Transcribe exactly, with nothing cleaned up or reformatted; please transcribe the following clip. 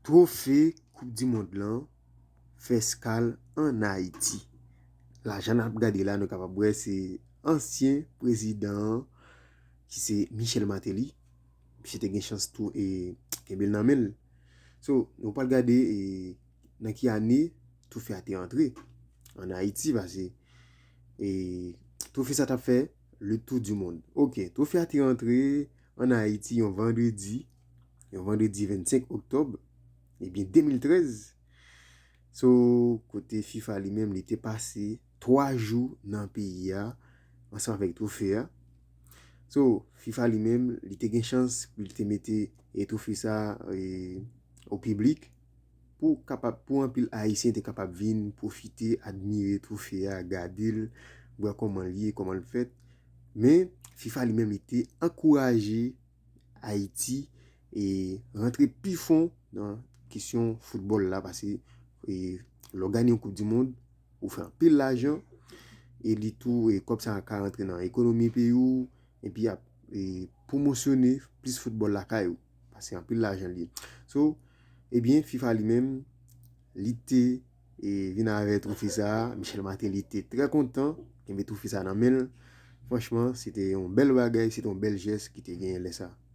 Twofe Koup di Mond lan fè eskal ann Ayiti. La, jan n ap gade la, nou kapab wè se ansyen prezidan an, ki se Michel Martelly. Misye te gen chans tou e kenbe l nan men l. So, nou pral gade e nan ki ane twofe a te antre ann Ayiti, paske e twofe sa t ap fè le tour du monde. Ok, twofe a te antre ann Ayiti yon vandredi, yon vandredi vennsenk oktòb, ebyen de mil trèz. So, kote FIFA li menm, li te pase twa jou nan peyi a, ansanm avèk twofe a. So, FIFA li menm, li te gen chans pou li te mete e twofe sa e, o piblik, pou kapab, pou anpil Ayisyen te kapab vin pwofite, admire twofe a, gade l, wè kòman l ye, kòman l fèt. Men, FIFA li menm, li te ankouraje Ayiti e rantre pi fon nan kesyon foutbòl la, paske e, lè w gade yon Koup di Mond, ou fè anpil lajan, e li tou, e kòb sa a ka rantre nan ekonomi peyi w, epi ap e, pwomosyone plis foutbòl lakay ou, paske anpil lajan li ye. So, ebyen, FIFA li menm, li te e, vin avè twofe sa a, Michel Martelly te trè kontan, kenbe twofe sa a nan men l. Franchman, se te yon bèl bagay, se te yon bèl jès ki te genyen lè sa a.